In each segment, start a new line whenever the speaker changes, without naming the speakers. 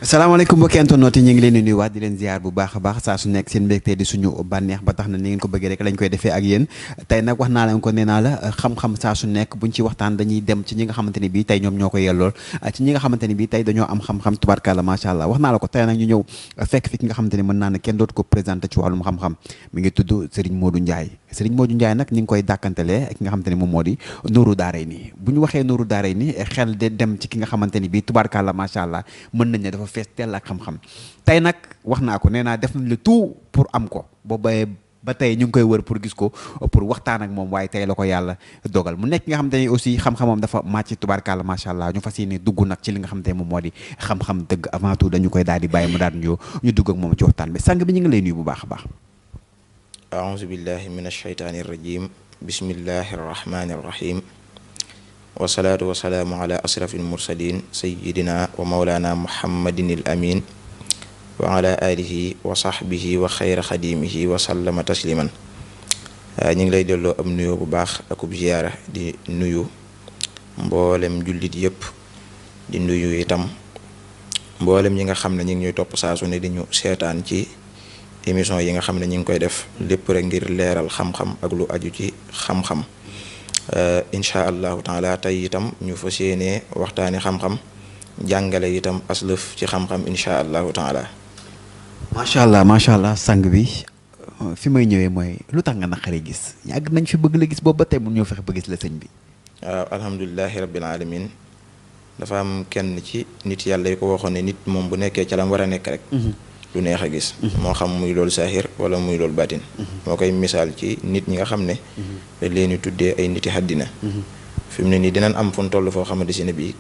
salaamaaleykum mbokki internet yi ñu ngi leen di nuyuwaat di leen ziar bu baax a baax saa su nekk seen mbégte di suñu bànneex ba tax na ni ngeen ko bëggee rek lañ koy defee ak yéen tey nag wax naa leen ko nee naa la xam-xam saa su nekk buñ ci waxtaan dañuy dem ci ñi nga xamante ni bii tey ñoom ñoo ko yellool ci ñi nga xamante ni bii tey dañoo am xam-xam tubaarkàlla macha allah wax naa la ko tey nag ñu ñëw fekk fi ki nga xamante ni mën naa ne kenn dootu ko présenté ci wàllum xam-xam mi ngi tudd Serigne Modou Ndiaye Serigne Modou Ndiaye nag ñi ngi koy dàkkantelee ki nga xamante ni moom moo di Nourou Daarayni bu ñu waxee Nourou Daarayni xel de dem ci ki nga xamante ni bii tubaarkàlla macha allah mën nañ ne dafa fees teel ak xam-xam tey nag wax naa ko nee naa def nañ le tout pour am ko ba tey ñu ngi koy wër pour gis ko pour waxtaan ak moom waaye tey la ko yàlla dogal mu nekk nga xamante ni aussi xam-xamam dafa màcc tubaarkàlla macha allah ñu fas yéene dugg nag ci li nga xamante ne moom moo di xam-xam dëgg avant tout dañu koy daal di bàyyi mu daal ñu dugg ak moom ci waxtaan bi sang bi ñu ngi lay nuyu bu baax a baax.
aouzu billahi min ashaytaani rajim bismillahi arrahmani arrahim wasalaatu wasalaamu ala asrafil mursalin sayidina wa maulana muhammadin al amin wa ala alihi wa sahbihi wa xayra xadimihi wa sallama tasliman ñu ngi lay delloo am nuyoo bu baax akub ziyaara di nuyu mboolem jullit yëpp di nuyu itam mboolem ñi nga xam ne ñu ngi ñuy topp saa su ne di ñu seetaan ci émission yi nga xam ne ñu ngi koy def lépp rek ngir leeral xam-xam ak lu aju ci xam-xam incha allahu taala tey itam ñu fas yéenee waxtaani xam-xam jàngale itam aslëf ci xam-xam incha allahu taala.
macha allah sang bi fi may ñëwee mooy lu tax nga naqaree gis yàgg nañ fi bëgg la gis boobu ba tey mun ñoo fexe ba gis la sëñ bi.
waaw alhamdulilahi rabbil alamin dafa am kenn ci nit yàlla yi ko waxoon ne nit moom bu nekkee ca lam war a nekk rek. lu neex a gis. moo xam muy loolu saahir wala muy loolu baatin. moo koy misaal ci nit ñi nga xam ne. dañ leen di tuddee ay niti haddina. fi mu ne nii dinañ am fu mu toll foo xamante si ne bii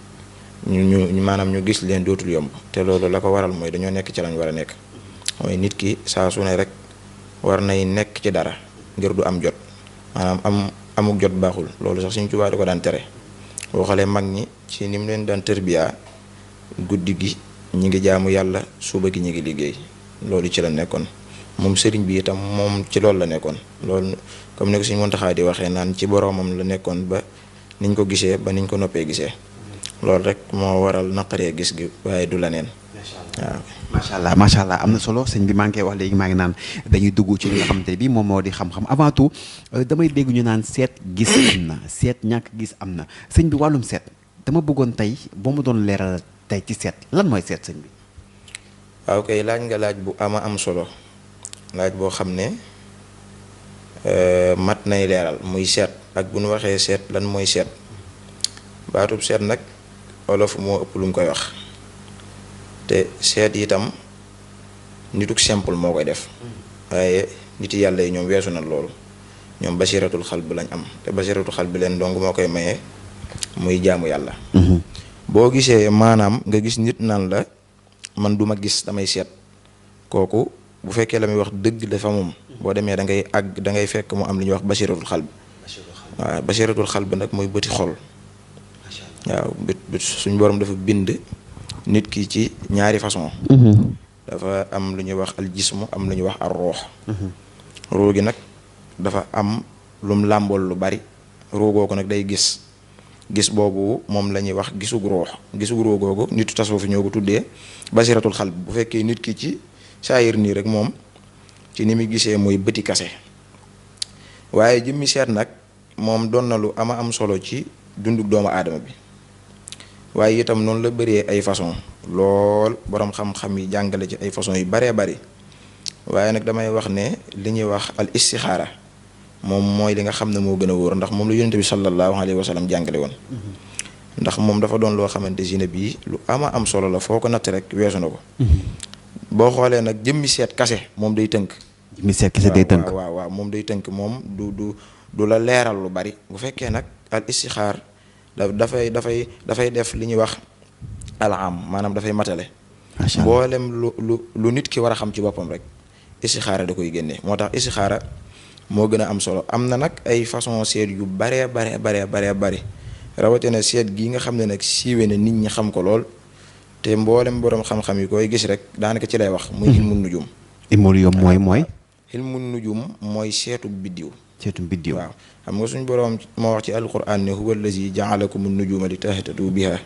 ñu maanaam ñu gis leen dootul yomb te loolu la ko waral mooy dañoo nekk ci lañ war a nekk. mooy nit ki saa su ne rek war nay nekk ci dara ngir du am jot maanaam amuk jot baaxul loolu sax Sëriñ Tuubaa da ko daan tere boo xoolee mag ñi ci ni mu leen daan tërbiyaa guddi gi ñi ngi jaamu yàlla suba gi ñi ngi liggéey loolu ci la nekkoon moom sëriñ bi itam moom ci loolu la nekkoon loolu comme ni ko Sëriñ Muntaxaa di waxee naan ci boroomam la nekkoon ba niñ ko gisee ba niñ ko noppee gisee loolu rek moo waral naqaree gis gi waaye du la neen waaw
macha allah am na solo sëñ bi maa ngi koy wax léegi maa ngi naan dañuy dugg ci li nga xamante ne bii moom moo di xam-xam avant tout damay dégg ñu naan seet gis am na seet ñàkk gis am na sëñ bi wàllum seet dama bëggoon tey boo ma doon leeral tey ci seet lan mooy seet sëñ bi.
waaw kay laaj nga laaj bu am solo laaj boo xam ne mat nay leeral muy seet ak bu nu waxee seet lan mooy seet baatub seet nag olof moo ëpp lu mu koy wax. te seet itam nituk simple moo koy def waaye nit yàlla yi ñoom weesu na loolu ñoom basiratul xalb lañ am te basiratul xalb leen dong moo koy maye muy jaamu yàlla. boo gisee maanaam nga gis nit naan la man duma gis damay seet kooku bu fekkee la muy wax dëgg dafa moom boo demee da ngay fekk mu am li ñuy wax basiratul xalb. waaw basiratul xalb nag mooy bëti xol. waaw bët suñ borom dafa bind. nit ki ci ñaari façon dafa am lu ñuy wax al jismu am lu ñuy wax ar ruux ruu gi nag dafa am lum làmbool lu bari ruugoo ko nag day gis boobu moom la ñuy wax gisug ruu googu nitu tasawuf ñoo ko tuddee basiratul xalb bu fekkee nit ki ci saayir nii rek moom ci ni muy gisee mooy bëti kase waaye jëmmi seet nag moom doon na lu am solo ci dunduk doomu aadama bi waaye itam noonu la bëree ay façon lool boroom xam-xam yi jàngale ci ay façon yu baree bari waaye nag damay wax ne li ñuy wax al istixaara moom mooy li nga xam ne moo gën a wóor ndax moom la yonente bi sallallahu alayhi wa sallam jàngale woon ndax moom dafa doon loo xamante ne bii lu am solo la foo ko natt rek weesu na ko boo xoolee nag jëmmi seet kase moom day tënk
jëmmi seet kase day tënk
waaw moom day tënk moom du la leeral lu bari bu fekkee nag al istixaar dafay def li ñuy wax alaam maanaam dafay matale mboolem lu nit ki war a xam ci boppam rek istixaara da koy génne moo tax istixaara moo gën a am solo am na nag ay façon seet yu baree bari rawatina seet gi nga xam ne nag siiwe na nit ñi xam ko lool te mboolem boroom xam-xam yi koy gis rek daanaka ci lay wax muy ilmu nujum ilmu nujum mooy seetu biddiw waaw xam nga suñ boroom moo wax ci alquran ne huwa allazi jaalakum nujuma li tahtadu biha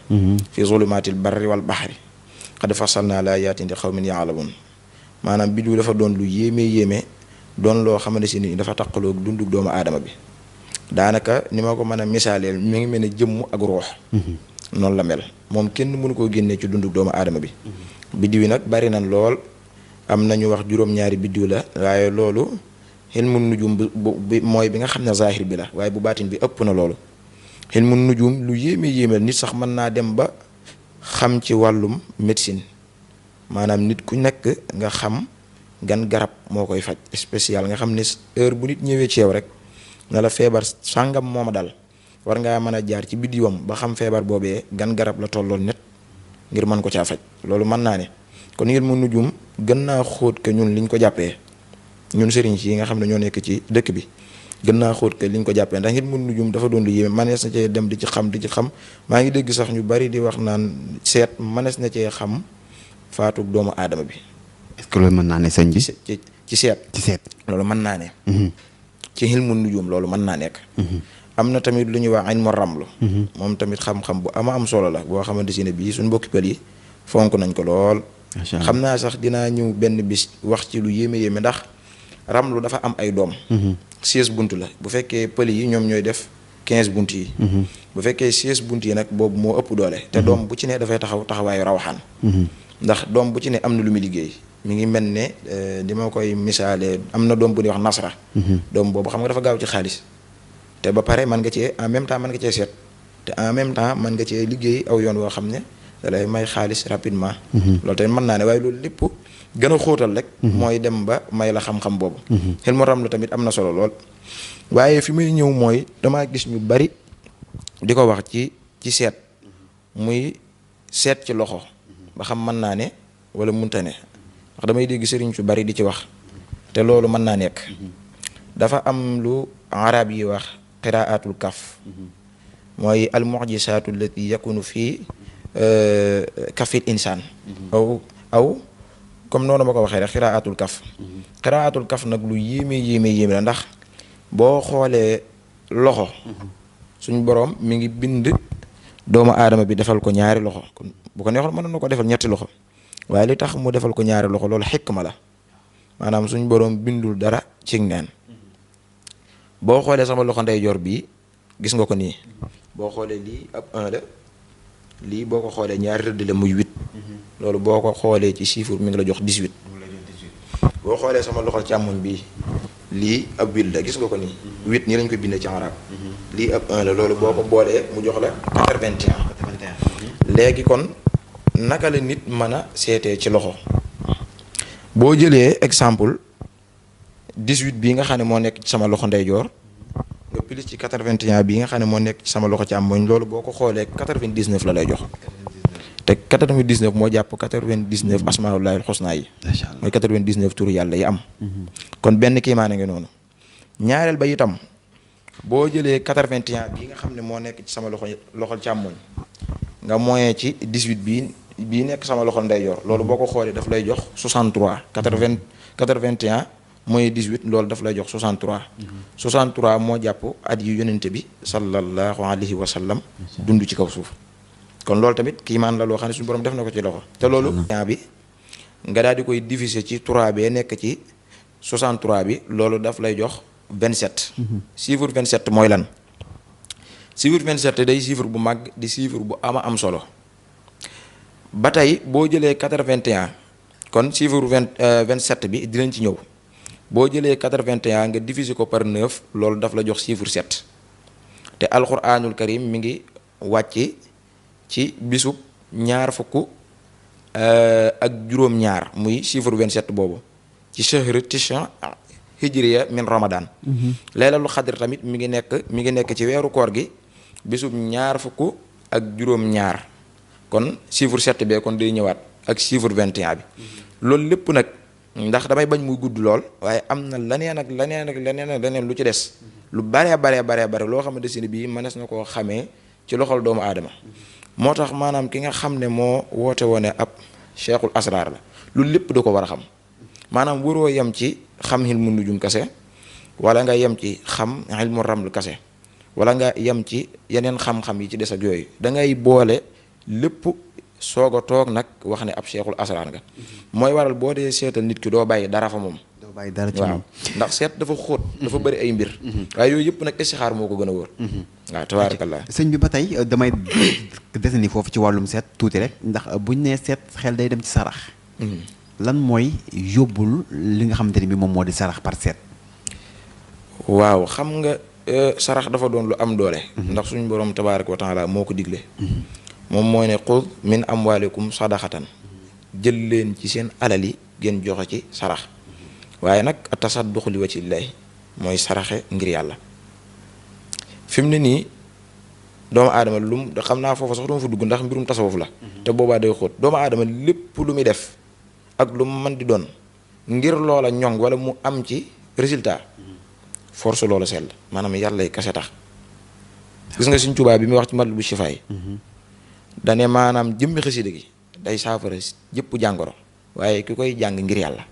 fi zulumatil barri wal bahri qad fassalnaa l-aayaati li qawmin ya'lamuun maanaam biddiw dafa doon lu yéeme doon loo xamante si ni dafa taqaloo dundug doomu aadama bi daanaka ni ma ko mën a misaaleel mi ngi mel ne jëmm ak ruux noonu la mel moom kenn mënu koo génnee ci dundug doomu aadama bi biddiw yi nag bari na lool am nañu wax juróom-ñaari biddiw la waaye loolu ilmu nujum bi mooy bi nga xam ne zahir bi la waaye bu baatin bi ëpp na loolu ilmu nujum lu yéeme nit sax mën naa dem ba xam ci wàllum médecine maanaam nit ku nekk nga xam gan garab moo koy faj spécial nga xam ne heure bu nit ñëwee ci yow rek na la feebar sàngam moo ma dal war ngaa mën a jaar ci biddiwam ba xam feebar boobee gan garab la tolloon net ngir mën ko caa faj loolu mën naa ne kon ilmu nujum gën naa xóot que ñun liñ ko jàppee ñun sëriñ si yi nga xam ne ñoo nekk ci dëkk bi gën naa xóot que liñ ko jàppee ndax ilmu nujum dafa doon lu yéeme manees na cee dem di ci xam maa ngi dégg sax ñu bari di wax naan seet manees na cee xam faatug doomu aadama bi.
est-ce que loolu mën naa ne sëñ bi.
ci seet. loolu mën naa ne. ci ilmu nujum loolu mën naa nekk. am na tamit lu ñuy wax ilmu ramlu. moom tamit xam-xam bu am solo la boo xamante si ne bii suñu mbokki pël yi fonk nañ ko lool. xam naa sax dinaa ñëw benn bis wax ci lu yéeme ndax ramlu dafa am ay doom. 16 bunt la bu fekkee pël yi ñoom ñooy def 15 bunt yi. bu fekkee 16 bunt yi nag boobu moo ëpp doole. te doom bu ci ne dafay taxawaayu rawaxaan. ndax doom bu ci ne am na lu muy liggéey mi ngi mel ne di ma koy misaalee am na doom bu ñuy wax nasra. doom boobu xam nga dafa gaaw ci xaalis. te ba pare mën nga cee en même temps mën nga cee seet te en même temps mën nga cee liggéey aw yoon woo xam ne da lay may xaalis rapidement. loolu tamit mën naa ne waaye loolu lépp gën a xóotal rek. mooy dem ba may la xam-xam boobu. xel mu ram la tamit am na solo lool. waaye fi muy ñëw mooy damaa gis ñu bari di ko wax ci seet muy seet ci loxo ba xam mën naa ne wala munta ne ndax damay dégg sëriñ su bari di ci wax te loolu mën naa nekk. dafa am lu arab yi wax qiraatul kaf mooy al mu'jisaatu allati yakunu fii kafil insaan aw comme noonu ma ko waxee rek qiraatul kaf nag lu yéeme la ndax boo xoolee loxo suñ boroom mi ngi bind doomu aadama bi defal ko ñaari loxo kon bu ko neexoon mën na ko defal ñetti loxo waaye li tax mu defal ko ñaari loxo loolu xikma la maanaam suñ boroom bindul dara ci neen boo xoolee sama loxo ndeyjoor bii gis nga ko nii boo xoolee lii ab 1 la lii boo ko xoolee ñaari rëdd la muy 8 loolu boo ko xoolee ci chiffre mi ngi la jox 18 boo xoolee sama loxo càmmoñ bii lii ab 8 la gis nga ko nii 8 nii lañ ko bindee ci arab lii ab 1 la loolu boo ko boolee mu jox la 81 léegi kon naka la nit mën a seetee ci loxo boo jëlee exemple 18 bii nga xam ne moo nekk ci sama loxo ndeyjoor nga plus ci 81 bii nga xam ne moo nekk ci sama loxo càmmoñ loolu boo ko xoolee 99 la lay jox te 99 moo jàpp 99 asmaullahil xusna yi mooy 99 turu yàlla yi am kon benn kiimaane nga noonu ñaareel ba itam boo jëlee 81 bii nga xam ne moo nekk ci sama loxol càmmoñ nga moyen ci 18 bii nekk sama loxol ndeyjoor loolu boo ko xoolee daf lay jox 63 81 mooy 18 loolu daf lay jox 63 63 moo jàpp at yu yonente bi sallallahu alayhi wa sallam dund ci kaw suuf kon loolu tamit kiimaan la loo xam ne suñu borom def na ko ci loxo te loolu bi nga daal di koy diviser ci 3 bee nekk ci 63 bi loolu daf lay jox 27 chiffre 27 mooy lan chiffre 27 day chiffre bu mag di chiffre bu am solo ba tey boo jëlee 81 kon chiffre 27 bi dinañ ci ñëw boo jëlee 81 nga diviser ko par 9 loolu daf la jox chiffre 7 te alquranul karim mi ngi wàcc ci bisub ñaar fukk ak juróom-ñaar muy chiffre 27 boobu ci shahr tisha hijriya min ramadan laylatul xadr tamit mi ngi nekk ci weeru koor gi bisub ñaar fukk ak juróom-ñaar kon chiffre 7 bee kon day ñëwaat ak chiffre 21 bi loolu lépp nag ndax damay bañ muy gudd lool waaye am na leneen lu ci des lu bare loo xamante ne bii mënees na koo xamee ci loxol doomu aadama moo tax maanaam ki nga xam ne moo woote woone ab cheikhul asrar la loolu lépp da ko war a xam maanaam waroo yem ci xam ilmu nujum kase wala nga yem ci xam ilmu raml kase wala nga yem ci yeneen xam-xam yi ci des ak yooyu da ngay boole lépp soog a toog nag wax ne ab seexul asraar nga mooy waral boo dee seetal nit ki doo bàyyi dara fa moom.
doo bàyyi dara ci
waaw
moom.
ndax seet dafa xóot. dafa bëri ay mbir. waaye yooyu yëpp nag istixaar moo ko gën a wóor. waaw tabaarakallah.
sëñ bi ba tey damay desandi foofu ci wàllum seet tuuti rek ndax buñ nee seet xel day dem ci sarax. lan mooy yóbbul li nga xamante ni bi moom moo di sarax par seet.
waaw xam nga sarax dafa doon lu am doole. ndax suñu borom tabaaraka wa taala moo ko digle. moom mooy ne xud min amwaalikum sadaxatan jël leen ci seen alal yi ngeen joxe ci sarax waaye nag tasadduq li wajhillaahi mooy saraxe ngir yàlla. fi mu ne nii doomu aadama lum xam naa foofa sax duma fa dugg ndax mbirum tasawuf la. te boobaa day xóot doomu aadama lépp lu muy def ak lu mu mën di doon ngir loola ñoŋ wala mu am ci résultat force loola sell maanaam yàlla kase tax. gis nga Sëñ Tuubaa bi muy wax ci Matlabu Chifaay dane maanaam jëmmi xasida gi day saafara jëpp jàngoro waaye ki koy jàng ngir yàlla.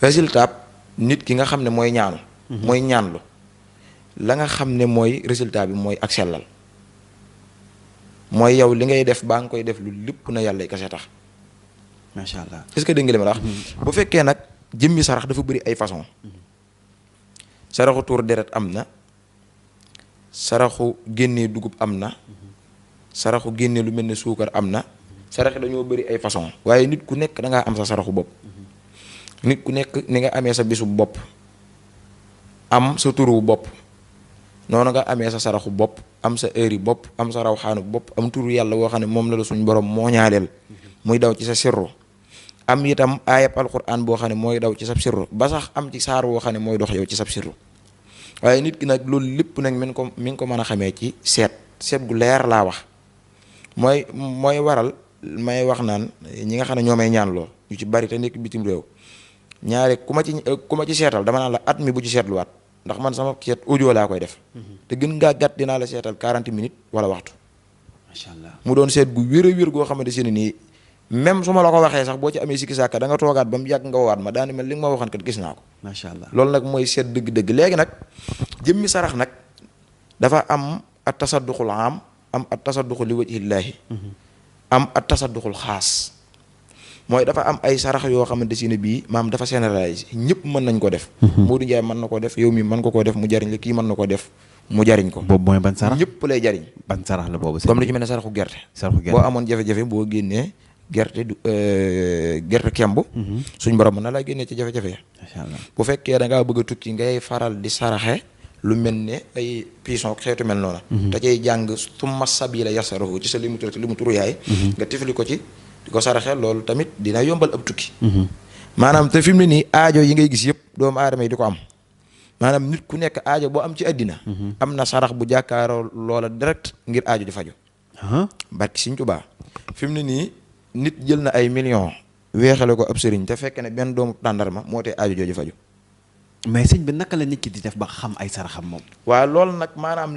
résultat nit ki nga xam ne mooy ñaanu. mooy ñaanlu la nga xam ne mooy résultat bi mooy ak sellal mooy yow li ngay def baa nga koy def lu lépp na yàlla kase tax.
macha allah
est-ce que dégg nga li ma la wax. bu fekkee nag jëmmi sarax dafa bëri ay façon saraxu tuur deret am na saraxu génnee dugub am na saraxu génnee lu mel ne suukar am na saraxi dañoo bëri ay façon waaye nit ku nekk da ngaa am sa saraxu bopp. nit ku nekk ni nga amee sa bisu bopp am sa turu bopp noonu nga amee sa saraxu bopp am sa heure yi bopp am sa rawxaanu bopp am turu yàlla woo xam ne moom la suñu borom moo ñaaleel muy daw ci sa sirru am itam aayab alquran boo xam ne mooy daw ci sa sirru ba sax am ci saar woo xam ne mooy dox yow ci sa sirru waaye nit ki nag loolu lépp nag mi ngi ko mën a xamee ci seet gu leer laa wax mooy waral may wax naan ñi nga xam ne ñoo may ñaan loo ñu ci bari te nekk bitim réew ñaare ku ma ci seetal dama naan la at mi bu ci seetluwaat ndax man sama seet audio laa koy def te gën ngaa gàtt dinaa la seetal 40 minutes wala waxtu.
macha allah
mu doon seet gu wér a wér goo xamante ne nii même su ma la ko waxee sax boo ci amee sikki sàkka da nga toogaat ba mu yàgg nga waat ma daani mel li nga ma waxoon kat gis naa ko.
macha allah
loolu nag mooy seet dëgg-dëgg léegi nag jëmmi sarax nag dafa am at tasadduqul am at tasadduqu li wajhillaahi am at tasadduqul xaas mooy dafa am ay sarax yoo xamante ne bii maam dafa généralisé ñëpp mën nañ ko def. Modou Ndiaye mën na ko def yow mi mën nga koo def mu jariñ la kii mën na ko def mu jariñ ko.
boobu mooy ban sarax
ñëpp lay jariñ.
ban sarax la boobu.
comme li ci mel ne saraxu gerte. boo amoon jafe-jafe boo génnee gerte du gerte kemb. suñ borom mën na laa génnee ci jafe-jafe.
macha allah
bu fekkee da ngaa bëgg a tukki ngay faral di saraxe lu mel ne ay pison xeetu mel noona te cay jàng summa sabila yasarahu ci sa li mu turu yaay. nga tifli ko ci. di ko saraxe loolu tamit dina yombal ab tukki. maanaam te fi mu ne nii aajo yi ngay gis yëpp doomu aadama yi di ko am maanaam nit ku nekk aajo boo am ci àddina am na sarax bu jàkkaaroo loola direct ngir aajo di faju barki Sëñ Tuubaa fi mu ne nii nit jël na ay millions weexale ko ab sëriñ te fekk ne benn doomu tàndarma moo tee aajo jooju faju
mais sëñ bi naka la nit ki di def ba xam ay saraxam moom.
waaw loolu nag maanaam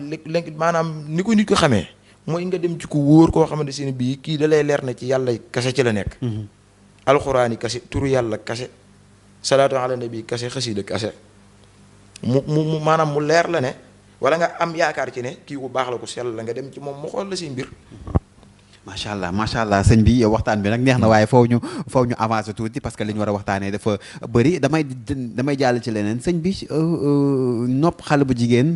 ni ko nit ko xamee mooy nga dem ci ku wóor koo xamante ne bii kii da lay leer na ci yàlla kase ci la nekk. alxuraani kase turu yàlla kase salaatu ala nabi kase xasida kase mu maanaam mu leer la ne wala nga am yaakaar ci ne kii ku baax la ko sell la nga dem ci moom mu xool la say mbir.
macha allah sëñ bi waxtaan bi nag neex na waaye foofu ñu avancer tuuti parce que li ñu war a waxtaanee dafa bëri damay jàll ci leneen sëñ bi nopp xale bu jigéen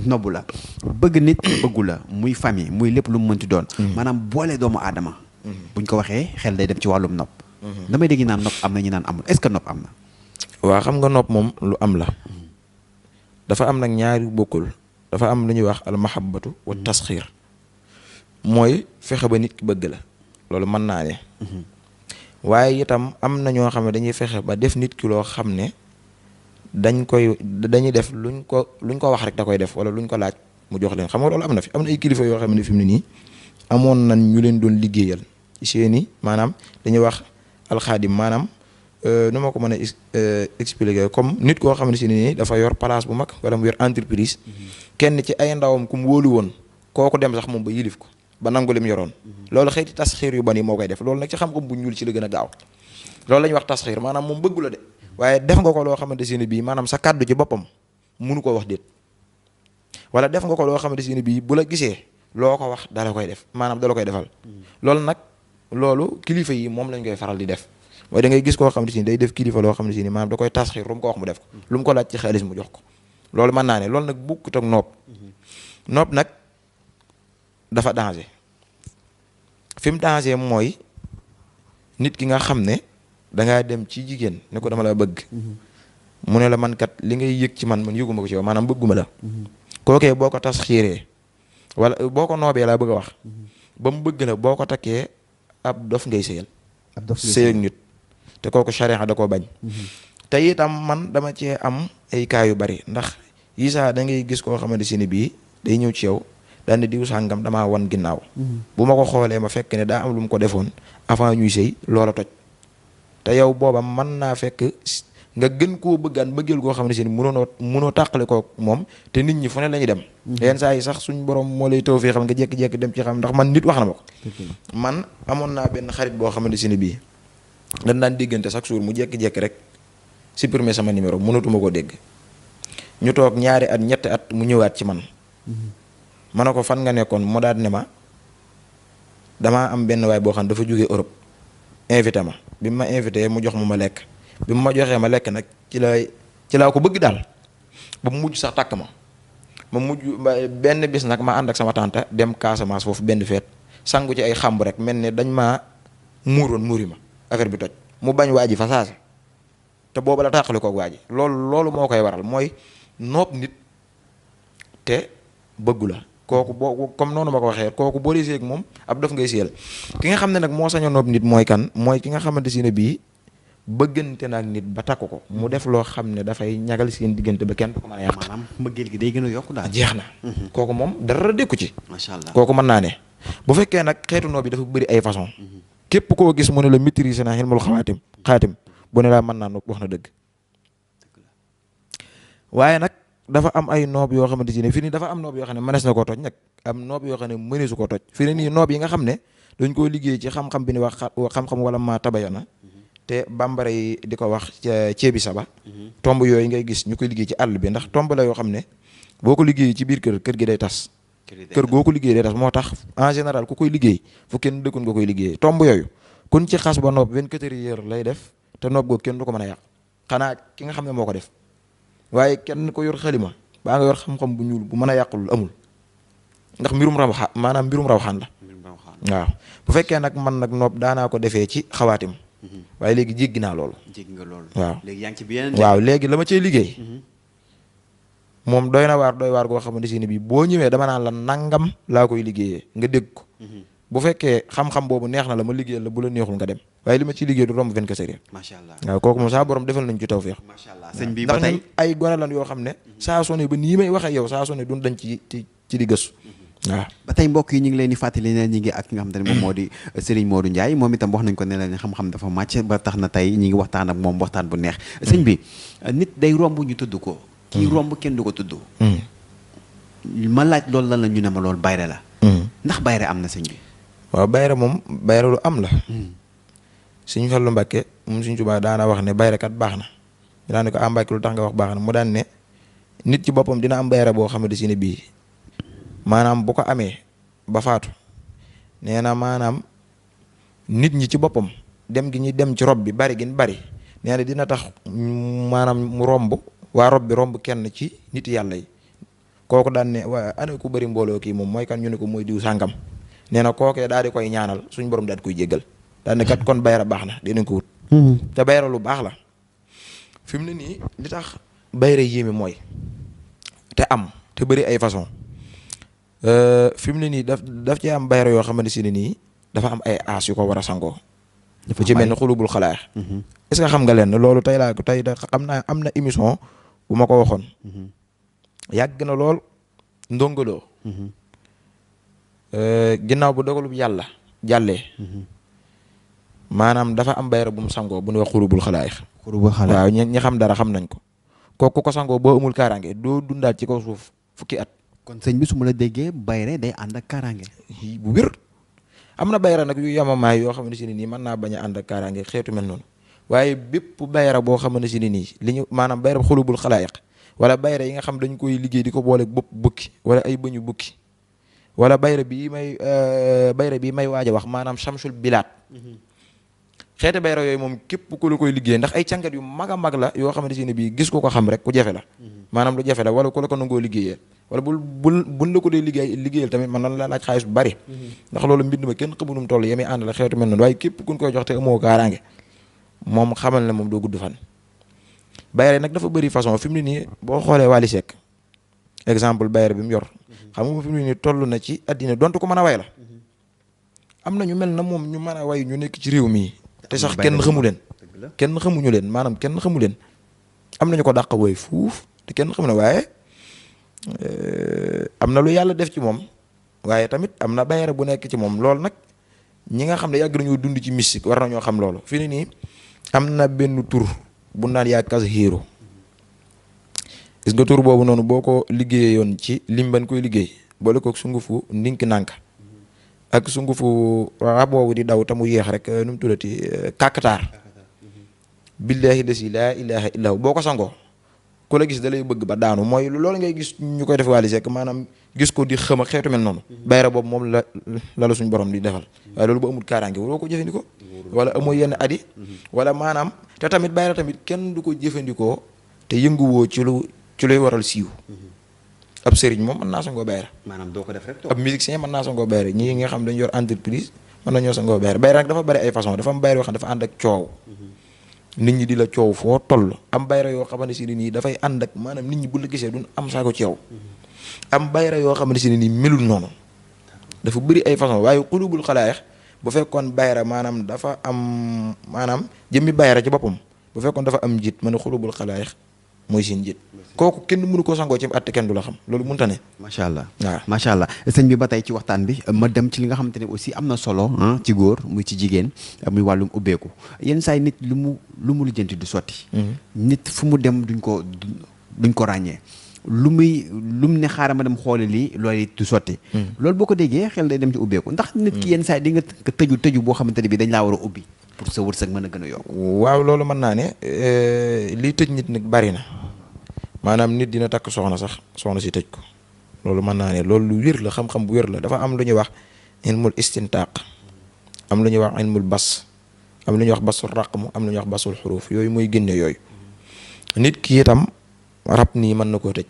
nobbu la bëgg nit bëggu la muy famille muy lépp lu mu mënti doon maanaam boole doomu aadama buñ ko waxee xel day dem ci wàllum nopp damay dégg naan nopp am na ñu naan amul est-ce que nopp am na
waaw xam nga nopp moom lu am la dafa am nag ñaari bokkul dafa am lu ñuy wax al mahabbatu wa tasxiir mooy fexe ba nit ki bëgg la loolu mën naa ne waaye itam am na ñoo xam ne dañuy fexe ba def nit ki loo xam ne dañuy def luñ ko wax rek da koy def wala luñ ko laaj mu jox leen xam nga loolu am na fi am na ay kilifa yoo xam ne fi mu ne nii amoon nañ ñu leen doon liggéeyal seeni maanaam dañuy wax alxaadim maanaam nu ma ko mën a expliquer comme nit koo xam ne si nii dafa yor place bu mag wala mu yor entreprise kenn ci ay ndawam ku mu wóolu woon kooku dem sax moom ba yilif ko ba nangu lim yoroon loolu xëyti tasxiir yu bon yi moo koy def loolu nag ci xam-xam bu ñuul ci la gën a gaaw loolu la ñuy wax tasxiir maanaam moom bëggu la de waaye def nga ko loo xamante ne bii maanaam sa kàddu ci boppam munu ko wax déet wala def nga ko loo xamante ne bii bu la gisee loo ko wax dala koy def maanaam dala koy defal loolu nag loolu kilifa yi moom lañ koy faral di def mooy da ngay gis koo xam ne si day def kilifa loo xam ne si ni maanaam da koy tasxiir lu mu ko wax mu def ko lu mu ko laaj ci xaalis mu jox ko loolu mën naa ne loolu nag bukkut ak noob nag dafa danger fi mu danger mooy nit ki nga xam ne dangaa dem ci jigéen ne ko dama la bëgg mu ne la man kat li ngay yëg ci man yëguma ko ci yow maanaam bëgguma la kookee boo ko tasxiiree wala boo ko noobee laa bëgg a wax ba mu bëgg la boo ko takkee ab dof ngay sëyal sëy ak nit te kooku charia da koo bañ te itam man dama cee am ay cas yu bari ndax yi saa da ngay gis koo xamante si ni bii day ñëw ci yow daal ne diw sàngam damaa wan ginnaaw bu ma ko xoolee ma fekk ne daa am lu mu ko defoon avant ñuy sëy loola toj te yow booba mën naa fekk nga gën koo bëggaan bëggeel koo xam ne si ni munoo tàqale ko moom te nit ñi fu ne la ñuy dem yenn saa yi sax suñ borom moo lay taw fii xam nga jékki-jékki dem ci xam ndax man nit wax na ma ko man amoon naa benn xarit boo xamante si ni bii dañ daan déggante chaque jour mu jékki-jékki rek supprimer sama numéro mënatuma koo dégg ñu toog ñaari at ñetti at mu ñëwaat ci man ma ne ko fan nga nekkoon mu daal ne ma damaa am benn waay boo xam ne dafa jógee Europe invité ma bi ma invité mu jox ma lekk bi mu ma joxee ma lekk nag ci laa ko bëgg daal ba mu mujj sax takk ma mujj benn bis nag ma ànd ak sama tante dem Casamance foofu benn feet sangu ci ay xàmb rek mel ne dañ maa muuroon muuri ma affaire bi toj mu bañ waa ji fa saasa te booba la tàqali koog waa ji loolu moo koy waral mooy noob nit te bëggu la kooku boo comme noonu ma ko waxee kooku boo dee séeg moom ab dof ngay séyal ki nga xam ne nag moo sañ a noob nit mooy kan mooy ki nga xamante si ne bii bëggante naag nit ba takku ko mu def loo xam ne dafay ñagal seen diggante ba kenn du ko mën a yàq.
maanaam mbëggeel gi day gën a yokk daal.
jeex na. kooku moom dara dékku ci.
macha allah
kooku mën naa ne. bu fekkee nag xeetu noob bi dafa bëri ay façon képp koo gis mu ne la maîtriser naa xilmul xaatim bu ne laa mën naa noob wax na dëgg waaye nag dafa am ay noob yoo xamante ne fii nii dafa am noob yoo xam ne mënees na koo toj nag am noob yoo xam ne mëneesu koo toj fii nii noob yi nga xam ne dañ koo liggéey ci xam-xam bi ni wax xam-xam wala maa tabayana te bambara yi di ko wax ceebi saba tomb yooyu ngay gis ñu koy liggéey ci àll bi ndax tomb la yoo xam ne boo ko liggéey ci biir kër gi day tas kër goo ko liggéey day tas moo tax en général ku koy liggéey fu kenn dëkkun nga koy liggéey tomb yooyu kun ci xas ba noob 24 heures lay def te noob googu kenn du ko mën a yàq xanaa ki nga xam ne moo ko def waaye kenn ko yor xalima baa nga yor xam-xam bu ñuul bu mën a yàqul amul ndax mbirum rawxaan la waaw bu fekkee nag man nag noob daanaa ko defee ci xawaatim waaye léegi jéggi naa loolu.
jéggi nga loolu.
waaw
léegi yaa ngi ci beneen.
waaw léegi la ma cee liggéey. moom doy waar goo xamante ne bii boo ñëwee dama naan la nangam laa koy liggéeyee nga dégg ko. bu fekkee xam-xam boobu neex na la ma liggéeyal la bu la neexul nga dem waaye li ma ciy liggéey du romb 24 heures.
macha allah
waaw kooku moom saa borom defal nañ ci tawfeex.
macha allah sëñ bi ba tey
ndax ay gone lan yoo xam ne. saa su ne ba nii may waxee yow saa su ne duñ dañ ci di gëstu. waaw
ba tey mbokk yi ñu ngi leen di fàttali ne ñi ngi ak ki nga xamante ne moom moo di Serigne Modou Ndiaye moom itam wax nañ ko ne leen xam-xam dafa màcc ba tax na tey ñi ngi waxtaan ak moom waxtaan bu neex sëñ bi nit day romb ñu tudd ko kii romb kenn du ko tudd ma laaj loolu lan la ñu ne ma loolu bayre la ndax bayre am na sëñ bi
waaw bayre moom bayre lu am la Sëñ Fallu Mbàkke moom Sëñ Tuubaa daana wax ne bayre kat baax na ñu daan ne ko Mbàkke lu tax nga wax baax na mu daan ne nit ci boppam dina am bayre boo xamante si ne bii maanaam bu ko amee ba faatu nee na maanaam nit ñi ci boppam dem gi ñuy dem ci rob bi bari gin bari nee na dina tax maanaam mu romb waa rob bi romb kenn ci nit yàlla yi kooku daan ne waa ana ku bëri mbooloo kii moom mooy kan ñu ne ko mooy diw sàngam nee na kookee daal di koy ñaanal suñ borom daal di koy jéggal daal ne kat kon bayra baax na dinañ ko wut te bayra lu baax la fi mu ne nii li tax bayra yéeme mooy te am te bëri ay façon fi mu ne nii daf ci am bayra yoo xamante si ne nii dafa am ay aas yu ko war a sangoo dafa ci mel ni xulubul xalaax est-ce que xam nga leen loolu tey am na émission bu ma ko waxoon yàgg na lool ndongoloo ginnaaw bu dogalub yàlla jàllee maanaam dafa am bayra bu mu sangoo bu ñuy wax xulubul xalaax waaw ñi xam dara xam nañ ko kooku ko sangoo boo amul kaaraange doo dundaat ci kaw suuf fukki at
kon sëñ bi su ma la déggee bayre day ànd ak kaaraange
bu wér am na bayra nag yu yamamaay yoo xamante si ne nii mën naa bañ a ànd ak kaaraange xeetu mel noonu waaye bépp bayra boo xamante si ne nii li ñu maanaam bayra xulubul xalaayiq wala bayra yi nga xam dañ koy liggéey di ko boole bopp bukki wala ay bëñu bukki wala bayra bii may waaj a wax maanaam Shamsul Bilaat xeeti bayra yooyu moom képp ku la koy liggéey ndax ay càngat yu mag a mag la yoo xamante ne bii gis ko xam rek ku jafe la maanaam lu jafe la wala ku la ko nangoo liggéeyee wala buñ la ko dee liggéeyal tamit man nan la laaj xaalis bu bari ndax loolu mbind ma kenn xamunum toll yemi ànd la xeetu mel noonu waaye képp kuñ koy jox te amoo kaaraange moom xamal ne moom doo gudd fan bayra nag dafa bëri façon fi mu ne nii boo xoolee Wally Seck exemple bayra bi mu yor xam nga fi mu ne nii toll na ci addina donte ko mën a way la am na ñu mel na moom ñu mën a way ñu nekk ci réew mi te sax kenn xamu leen kenn xamuñu leen maanaam kenn xamu leen am nañu ko dàq woy fuuf te kenn xamu ne waaye am na lu yàlla def ci moom waaye tamit am na bayra bu nekk ci moom loolu nag ñi nga xam ne yàgg nañoo dund ci mystique war nañoo xam loolu fi ne nii am na benn tur bu naan yaa kas héero gis nga tur boobu noonu boo ko liggéeyee yoon ci lim ban koy liggéey boole ko sungufu ndink nànk ak sungufu rab boobu di daw te mu yéex rek nu mu tuddati kàkkataar billaahi lasi laa ilaha illa hu boo ko sangoo ku la gis da lay bëgg ba daanu mooy loolu ngay gis ñu koy def Wally Seck maanaam gis ko di xëm ak xeetu mel noonu bayra boobu moom la suñu borom di defal waaye loolu bu amul kaaraange waroo ko jëfandikoo wala amoo yenn adi wala maanaam te tamit bayra tamit kenn du ko jëfandikoo te yënguwoo ci luy waral siiw ab sëriñ moom mën naa sangoo bayra
maanaam doo ko def rek
ab musicien mën naa sangoo bayra ñi nga xam dañu yor entreprise mën nañoo sangoo bayra bayra nag dafa bari ay façon dafa am bayra yoo xam dafa ànd ak coow nit ñi di la coow foo toll am bayra yoo xamante si ne nii dafay ànd ak maanaam nit ñi bu la gisee duñ am saako ci yow am bayra yoo xamante si ne nii melul noonu dafa bëri ay façon waaye xulubul xalaayax bu fekkoon bayra maanaam dafa am maanaam jëmmi bayra ci boppam bu fekkoon dafa am njiit ma ne xulubul xalaayax mooy seen njiit kooku kenn mënu ko sangoo ci at kenn du la xam loolu mënta ne.
macha allah
waaw
macha allah sëñ bi ba tey ci waxtaan bi ma dem ci li nga xamante ne aussi am na solo ci góor muy ci jigéen muy wàllum ubbeeku yenn saa yi nit lu mu lijjanti du sotti. nit fu mu dem duñ ko ràññee. lu mu ne xaaral ma dem xoole lii loolu it du sotti. loolu boo ko déggee xel day dem ci ubbeeku ndax nit ki yenn saa yi di nga tëju boo xamante ne bi dañ laa war a ubbi pour sa wërsëg mën a gën a yokk.
waaw loolu mën naa ne liy tëj nit nag bari na maanaam nit dina takk soxna si tëj ko loolu mën naa ne loolu lu wér la xam-xam bu wér la dafa am lu ñuy wax ilmul istintaaq am lu ñuy wax ilmul bas am lu ñuy wax basul raqm am lu ñuy wax basul xuruuf yooyu mooy génne yooyu nit ki itam rab nii mën na koo tëj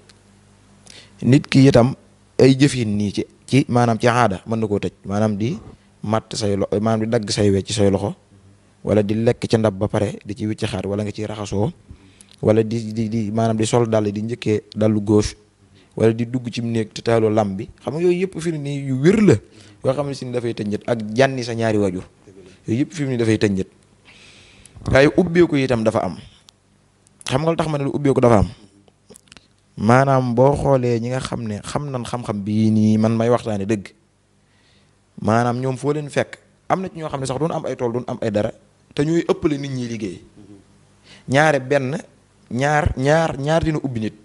nit ki itam ay jëfin nii ci maanaam ci aada mën na koo tëj maanaam di matt say loxo maanaam di dagg say wecc say loxo wala di lekk ca ndab ba pare di ci wicc xaar wala nga ciy raxasoo wala di maanaam di sol dàll di njëkkee dallu gauche wala di dugg ci néeg te taaloo lam bi xam nga yooyu yëpp fi mu ne nii yu wér la yoo xam ne si ni dafay tënjët ak jànni sa ñaari waajur yooyu yëpp fi mu ne dafay tënjët waaye ubbeeku itam dafa am xam nga lu tax ma ne lu ubbeeku dafa am maanaam boo xoolee ñi nga xam ne xam nan xam-xam bii nii man may waxtaane dëgg maanaam ñoom foo leen fekk am na ci ñoo xam ne sax duñ am ay tool duñ am ay dara te ñuy ëppale nit ñi liggéey ñaare benn ñaar dina ubbi nit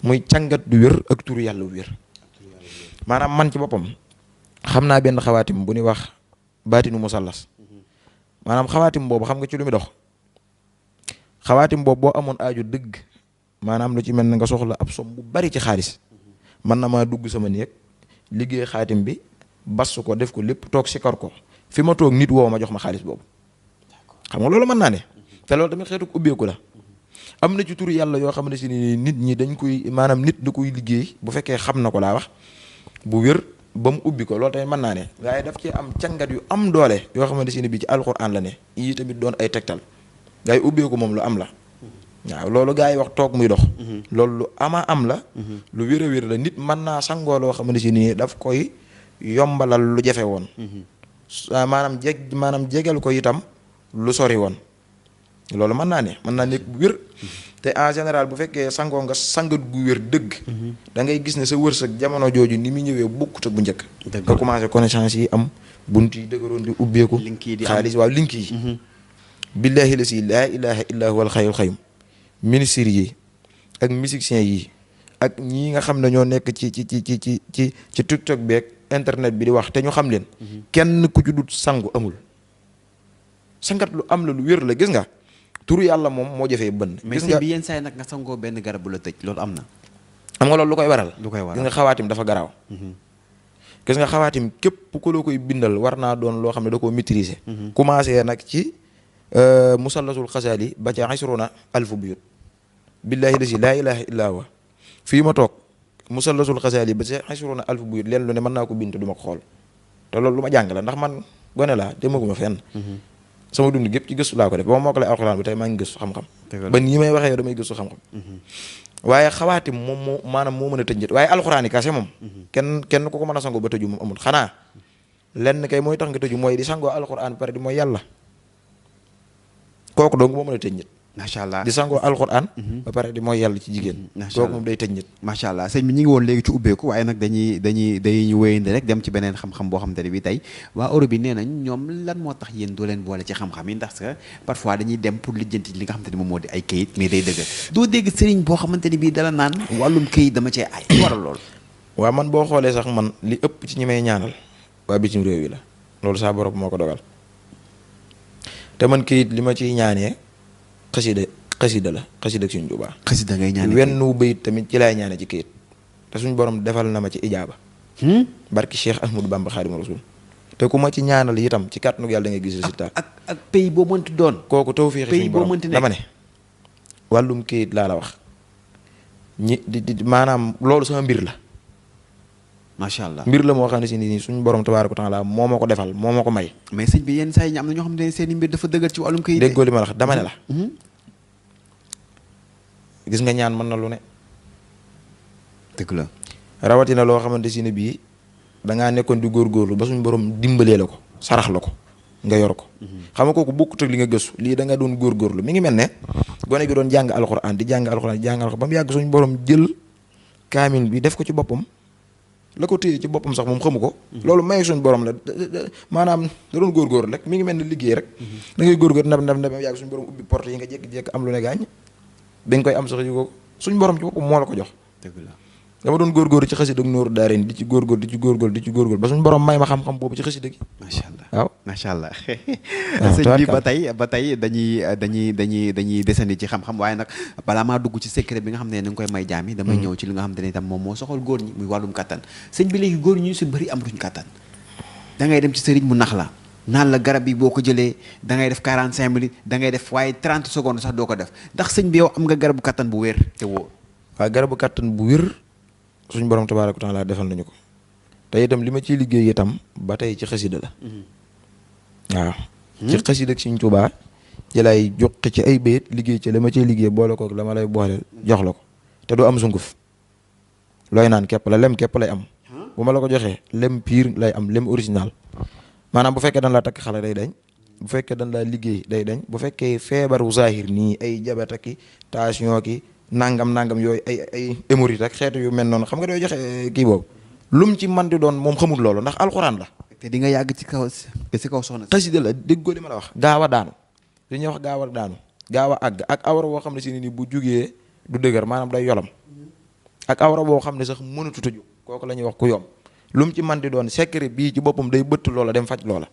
muy càngat du wér ak turu yàlla wér maanaam man ci boppam xam naa benn xawaatim bu ñuy wax baatinu musallas maanaam xawaatim boobu xam nga ci lu muy dox xawaatim boobu boo amoon aaju dëgg maanaam lu ci mel ne nga soxla ab som bu bari ci xaalis man na maa dugg sama néeg liggéey xaatim bi bas ko def ko lépp toog sikar ko fi ma toog nit woo ma jox ma xaalis boobu xam nga loolu mën naa ne te loolu tamit xeetu ubbeeku la am na ci tur yàlla yoo xam ne si ni nit ñi dañ koy maanaam nit da koy liggéey bu fekkee xam na ko laa wax bu wér ba mu ubbi ko loolu tamit mën naa ne waaye daf ci am càngat yu am doole yoo xamante si ne bii ci alxuraan la ne yii tamit doon ay tegtal gaa yi ubbeeku moom lu am la waaw loolu gaa yi wax toog muy dox loolu lu ama am la lu wér a wér la nit mën naa sangoo loo xamante si nii daf koy yombalal lu jafe woon maanaam jegal ko itam lu sori woon loolu mën naa nekk bu wér te en général bu fekkee sangoo nga sangat gu wér dëgg da ngay gis ne sa wërsëg jamono jooju ni muy ñëwee bokkut ak bu njëkk nga commencé connaissance yi am bunt yi dëgëroon di ubbeeku xaalis waaw link yi billahi la si laa ilaha illa huwa al xayyul qayyum ministre yi ak musiciens yi ak ñii nga xam ne ñoo nekk ci TikTok beeg internet bi di wax te ñu xam leen kenn ku ci dut sangu amul sangat lu am la lu wér la gis nga turu yàlla moom moo jafee bënn
mais sëñ bi yenn saa yi nag nga sangoo benn garab bu la tëj loolu am na
xam nga loolu lu koy waral
lu koy waral
gis nga xawaatim dafa garaaw gis nga xawaatim képp ku la koy bindal war naa doon loo xam ne da koo maîtriser. commencé nag ci musallasul xasaali ba ca asruna alfu buyut billahi lasi laa ilaha illa huwa fii ma toog musallasul xasaali ba ca asruna alfu buyut leen lu ne mën naa ko bind te du ma ko xool te loolu lu ma jàng la ndax man gone laa demaguma fenn. sama dund gépp ci gëstu laa ko def ba ma mokkale alxuraan bi tey maa ngi gëstu xam-xam. ba nii may waxee yow damay gëstu xam-xam. waaye xawaatim moom moo mën a tëj nit waaye alxuraan yi kase moom. kenn ku ko mën a sangoo ba tëju moom amul xanaa lenn kay mooy tax nga tëju mooy di sangoo alxuraan pare di mooy yàlla kooku dong moo mën a tëj nit.
macha allah
di sangoo alxuraan ba pare di mooy yàlla ci jigéen. kooku moom day tëj nit.
macha allah sëñ bi ñu ngi woon léegi ci ubbeeku waaye nag dañuy wéyandi rek dem ci beneen xam-xam boo xamante ne bi tey waa Europe bi nee nañ ñoom lan moo tax yéen doo leen boole ci xam-xam yi ndax que parfois dañuy dem pour lijjanti li nga xamante ne moom moo di ay kayit mais day dëgg doo dégg sëriñ boo xamante ne bii dala naan wàllum kayit dama cee ay waral lool.
waaw man boo xoolee sax man li ëpp ci ñi may ñaanal waa bitim réew yi la loolu saa borom moo ko dogal te man kayit li ma ciy ñaanee xasida la xasida ak Sëriñ Tuubaa.
xasida ngay ñaanee
wenn wu bayit tamit ci laay ñaane ci kayit te suñu borom defal na ma ci ijaaba. barki Cheikh Ahmadou Bamba Xaadimu Rasuul te ku ma ci ñaanal itam ci kàttanu yàlla da ngay gis résultat.
ak pays boo mënti doon.
kooku tawfeex suñu borom dama ne. wàllum kayit laa la wax di maanaam loolu sama mbir la.
macha allah
mbir la moo xam ne si nii suñu borom tabaaraka wa taala moo ma ko defal moo ma ko may.
mais sëñ bi yenn saa yi am na ñoo xam ne seen i mbir dafa dëgër ci wàllum kayit.
déggoo li ma la wax dama ne la. gis nga ñaan mën na lu ne.
dëgg la.
rawatina loo xamante si ne bii dangaa nekkoon di góorgóorlu ba suñu borom dimbalee la ko sarax la ko nga yor ko. xam nga kooku bokkut ak li nga gëstu lii da nga doon góorgóorlu mi ngi mel ne gone gi doon jàng alxuraan di jàng alxuraan ba mu yàgg suñu borom jël kaamil bi def ko ci boppam la ko téye ci boppam sax moom xamu ko. loolu may suñu borom la maanaam da doon góorgóorlu rek mi ngi mel ne liggéey rek. da ngay góorgóorlu ndam ba mu yàgg suñu borom ubbi porte yi nga jékki-jékki am lu ne gaañ dañ koy am sax yu ko suñ borom ci boppam moo la ko jox.
dëgg la
dama doon góorgóorlu ci xasida ak Nooru Daarayni di ci góorgóorlu ba suñ borom may ma xam-xam boobu ci xasida gi.
macha allah
waaw
macha allah. sëñ bi ba tey dañuy desandi ci xam-xam waaye nag balaa maa dugg ci secret bi nga xam ne ni nga koy may jaam yi damay ñëw ci li nga xam ne itam moom moo soxal góor ñi muy wàllum kattan sëñ bi léegi góor ñi ñu si bëri am duñ kattan da ngay dem ci sëriñ mu nax la naan la garab yi boo ko jëlee da ngay def 45 minutes da ngay def waaye 30 secondes sax doo ko def ndax sëñ bi yow am nga garabu kattan bu wér te wóor.
waaw garabu kattan bu wér suñ borom tabaaraka wa taala defal nañu ko te itam li ma ciy liggéey itam ba tey ci xasida la. waaw. ci xasida ak Sëriñ Tuubaa ci lay joxe ci ay bayit liggéey ci la ma ciy liggéey boole koog la ma lay booleel jox la ko te du am sunguf looy naan képp la lem képp lay am bu ma la ko joxee lem pire lay am lem original. maanaam bu fekkee dañ laa takk xale day dañ bu fekkee dañ laa liggéey day dañ bu fekkee feebaru zahir nii ay jabet ki tension ki nangam yooyu ay hémorroïde rek xeetu yu mel noonu xam nga dooy joxe kii boobu lum ci man di doon moom xamul loolu ndax alxuraan la.
te di nga yàgg ci kaw soxna.
xasida la déggoo li ma la wax. gaaw a daanu li ñuy wax gaaw a daanu gaaw a àgg ak awra boo xam ne si ni bu jugee du dëgër maanaam day yolam ak awra boo xam ne sax mënatut a jóg kooku la ñuy wax ku yom lu mu ci man di doon secret bii ci boppam day bëtt loola dem faj loola.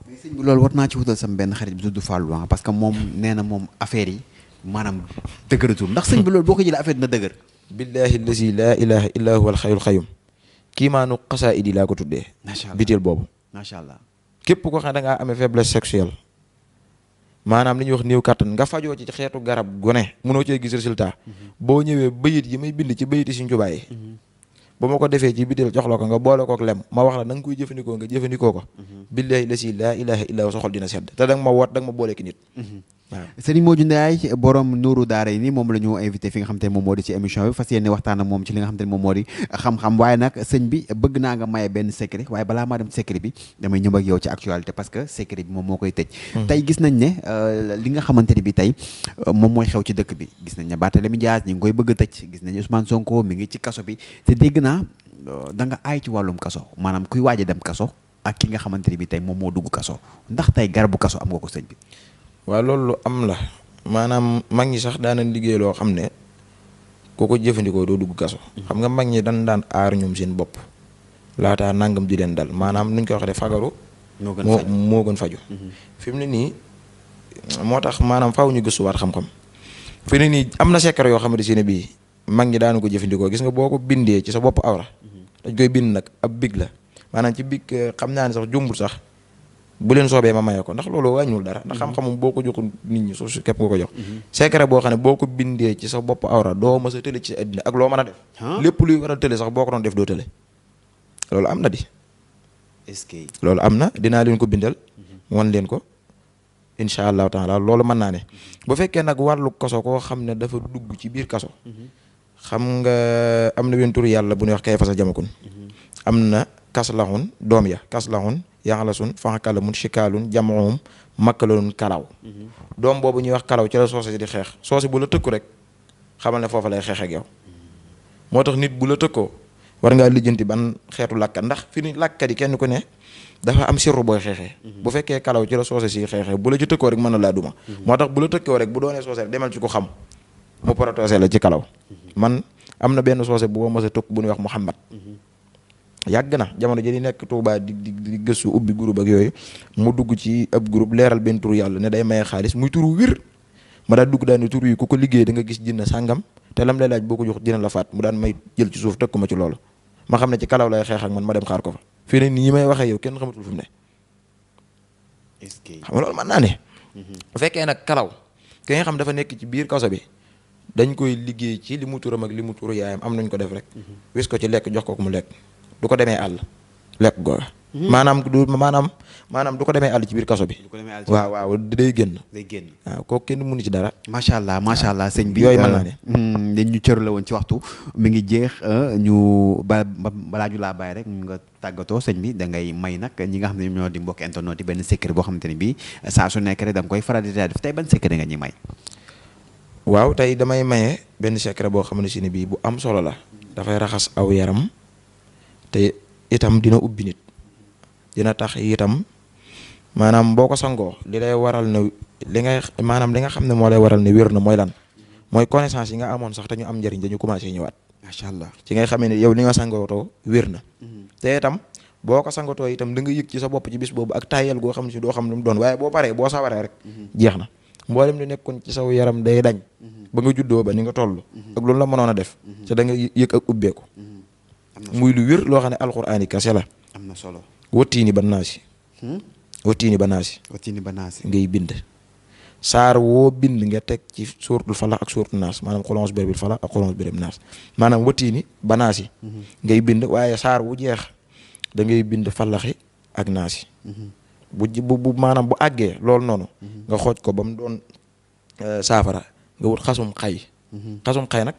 mais sëñ bi loolu war naa ci wutal sama benn xarit bi tudd Fallou parce que moom nee na moom affaire yi maanaam dëgëratul ndax sëñ bi loolu boo ko jëlee affaire dina dëgër. billahi
allazi laa ilaha illa huwa alxayyul qayyum kiimaanu xasaayid yi laa ko tuddee.
macha allah
biteel boobu.
macha allah
képp koo xam ne da ngaa amee faiblesse sexuelle maanaam li ñuy wax néew kàttan nga fajoo ci xeetu garab gone mënoo cee gis résultat boo ñëwee bayit yi may bind ci bayit yi Sëriñ Tuubaa yi ba ma ko defee ci bitéel jox la ko nga boole kook lem ma wax la na nga koy jëfandikoo nga jëfandikoo ko billahi la si laa ilaha illa sa xol dina sedd te da nga ma woot da nga ma boole ki nit waaw
Serigne Modou Ndiaye borom Nooru Daarayni moom la ñu invité fi nga xam te ne moom moo di ci émission bi fas yéene waxtaan ak moom ci li nga xam te ne moom moo di xam-xam waaye nag sëñ bi bëgg naa nga maye benn secret waaye balaa maa dem secret bi damay ñëw ak yow ci actualité parce que secret bi moom moo koy tëj tey gis nañ ne li nga xamante ne bi tey moom mooy xew ci dëkk bi gis nañ ne Barthélémy Dias ñu ngi koy bëgg a tëj gis nañ Ousmane Sonko mi ngi ci kaso bi te dégg naa da nga aay ci wàllum kaso maanaam kuy waaj a dem kaso ak ki nga xamante ne bi tey moom moo dugg kaso ndax tey garabu kaso am nga ko sëñ bi
waaw loolu lu am la maanaam mag ñi sax daanañ liggéey loo xam ne ku ko jëfandikoo doo dugg kaso xam nga mag ñi dañ daan aar ñoom seen bopp laataa nangam di leen dal maanaam nuñ koy waxee fagaru moo gën faju fi mu ne nii moo tax maanaam faaw ñu gëstuwaat xam-xam fi mu ne nii am na secret yoo xamante ne bii mag ñi daanu ko jëfandikoo gis nga boo ko bindee ci sa bopp awra dañ koy bind nag ab big la maanaam ci big xam naa ne sax jumbul sax bu leen soobee ma maye ko ndax loolu wàññiwul dara ndax xam-xamum boo ko joxul nit ñi suuf si képp nga ko jox secret boo xam ne boo ko bindee ci sa bopp awra doo mës a tële ci sa àddina ak loo mën a def lépp luy war a tële sax boo ko doon def doo tële loolu am na di
est-ce que
loolu am na dinaa leen ko bindal wan leen ko incha allahu taala loolu mën naa ne bu fekkee nag wàllu kaso koo xam ne dafa dugg ci biir kaso xam nga am na wenn tur yàlla bu ñuy wax kay fasa jamakun am na kas laxun doom ya kas laxun yaxlasun faxakalamun chikaalun jamoom makkalun kalaw doom boobu ñuy wax kalaw ci la soose si di xeex soose bu la tëkku rek xamal ne foofa lay xeex ak yow moo tax nit bu la tëkkoo war ngaa lijjanti ban xeetu làkkat ndax fi ni làkkat yi kenn ku ne dafa am sirru booy xeexee bu fekkee kalaw ci la soose si xeexee bu la ci tëkkoo rek mën na laa duma moo tax bu la tëkkoo rek bu doonee soose rek demal ci ko xam mu protosé la ci kalaw man am na benn soose bu ma mës a tëkk bu ñuy wax Muhammad yàgg na jamono ji di nekk Touba di gëstu ubbi groupe ak yooyu mu dugg ci ab groupe leeral benn tur yàlla ne day maye xaalis muy turu wir ma daan dugg daan ne tur yi ku ko liggéey da nga gis jinne sàngam te lam lay laaj boo ko jox dina la faat mu daan may jël ci suuf tëkku ma ci loolu ma xam ne ci kalaw lay xeex ak man ma dem xaar ko fa fii ne nii may waxee yow kenn xamatul fu mu ne xam nga loolu mën naa ne bu fekkee nag kalaw ki nga xam dafa nekk ci biir kaso bi dañ koy liggéey ci li mu turam ak li mu turu yaayam am nañ ko def rek wis ko ci lekk jox ko mu lekk du ko demee àll lekk googa maanaam du ko demee àll ci biir kaso bi waaw waaw day génn waaw kooku kenn mënu ci dara
macha allah sëñ bi
yooyu mën naa ne
dañ ñu cër la woon ci waxtu mi ngi jeex ñu balaa ñu laa bàyyi rek nga tàggatoo sëñ bi da ngay may nag ñi nga xam ne ñoo di mbokk internet yi benn secret boo xamante ne bii saa su nekk rek da nga koy faral di def tey ban secret nga ñuy may
waaw tey damay maye benn secret boo xam ne si ne bii bu am solo la dafay raxas aw yaram te itam dina ubbi nit dina tax itam maanaam boo ko sangoo li lay waral ne li nga xam ne moo lay waral ne wér na mooy lan mooy connaissance yi nga amoon sax te ñu am njëriñ dañu commencé ñëwaat
macha allah
ci ngay xamee ne yow li nga sangootoo wér na te itam boo ko sangatoo itam da nga yëg ci sa bopp ci bis boobu ak tayel goo xam ne si doo xam lu mu doon waaye boo paree boo sawaree rek jeex na mboolem lu nekkoon ci saw yaram day dañ ba nga juddoo ba ni nga toll ak loolu la mënoon a def te da nga yëg ak ubbeeku muy lu wér loo xam ne alxuraani kase la
am na solo
wattiini ba naasi wattiini ba naasi ngay bind saar woo bind nga teg ci suuratul falax ak suuratul naas maanaam xulons berbil falax ak xulons berbil naas maanaam wattiini ba naasi ngay bind waaye saar wu jeex da ngay bind falaxi ak naasi bu maanaam bu àggee loolu noonu nga xooj ko ba mu doon saafara nga wut xasum xay nag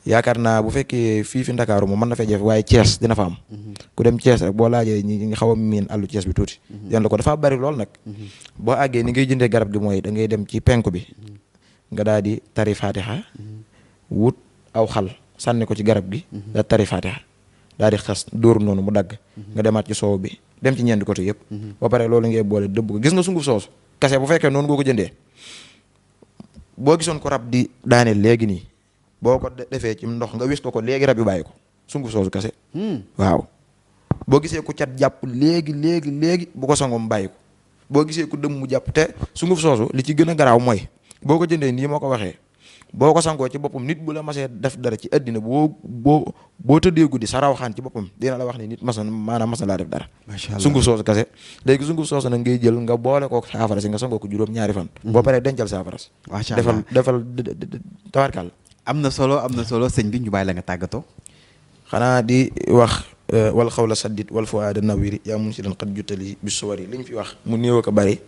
yaakaar naa bu fekkee fii fi Ndakaaru moom mën na fee jafe waaye Thiès dina fa am ku dem Thiès rek boo laajee ñi xaw a miin àllu Thiès bi tuuti yan la ko dafa bari lool nag boo àggee ni ngay jëndee garab gi mooy da ngay dem ci penku bi nga daal di tari fatiha wut aw xal sànni ko ci garab gi da tari fatiha daal di xas dóor noonu mu dagg nga demaat ci soow bi dem ci ñeenti côté yëpp ba pare loolu ngay boole dëbb ko gis nga sunguf soosu kase bu fekkee noonu nga ko jëndee boo gisoon ko rab di daaneel léegi nii boo ko defee ci ndox nga wis ko léegi rab yu bàyyi ko sunguf soosu kase waaw boo gisee ku cat jàpp léegi bu ko sangoom bàyyi ko boo gisee ku dëmm mu jàpp te sunguf soosu li ci gën a garaaw mooy boo ko jëndee nii moo ko waxee boo ko sangoo ci boppam nit bu la masee def dara ci àddina boo tëddee guddi sa raw xaan ci boppam dina la wax ne nit mas na laa def dara sunguf soosu kase léegi sunguf soosu nag ngay jël nga boole ko saafara si nga sangoo ko juróom-ñaari fan boo paree dencal saafara si defal tawarkal
am na solo sëñ bi ñu bàyyi la nga tàggatoo
xanaa di wax wal xawla saddit wal fuaada nawiri yaa mun si dan xat juttali bi suwari li ñu fi wax mu néew ko bari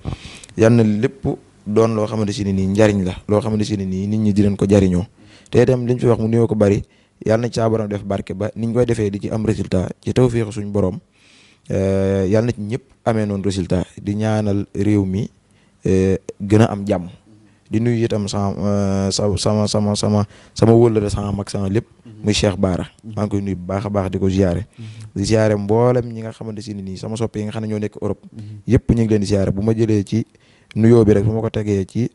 yal na lépp doon loo xamante si ne nii njariñ la loo xamante si ne nii nit ñi di leen ko jariñoo te itam li ñu fi wax mu néew ko bari yal na ci saa borom def barke ba niñ koy defee di ci am résultat ci tawfeex suñu borom yal na ci ñëpp amee noonu résultat di ñaanal réew mi gën a am jàmm di nuyu itam sama wëllëre sama mag sama lépp muy Cheikh Baara maa ngi koy nuyu bu baax a baax di ko ziare mboolem ñi nga xamante si ne nii sama soppe yi nga xam ne ñoo nekk Europe yëpp ñu ngi leen di ziare bu ma jëlee ci nuyoo bi rek bu ma ko tegee ci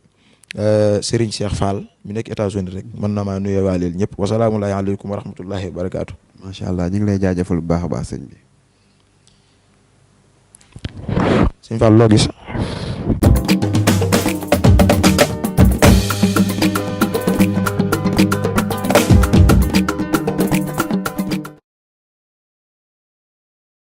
Serigne Cheikh Fall mi nekk États-Unis rek mën na maa nuyoo waaleel ñëpp wasalaamullahi aleykum wa rahmatullahi wa barakaatu.
macha allah ñu ngi lay jaajëfal bu baax a baax sëñ bi.
sëñ Fall loo gis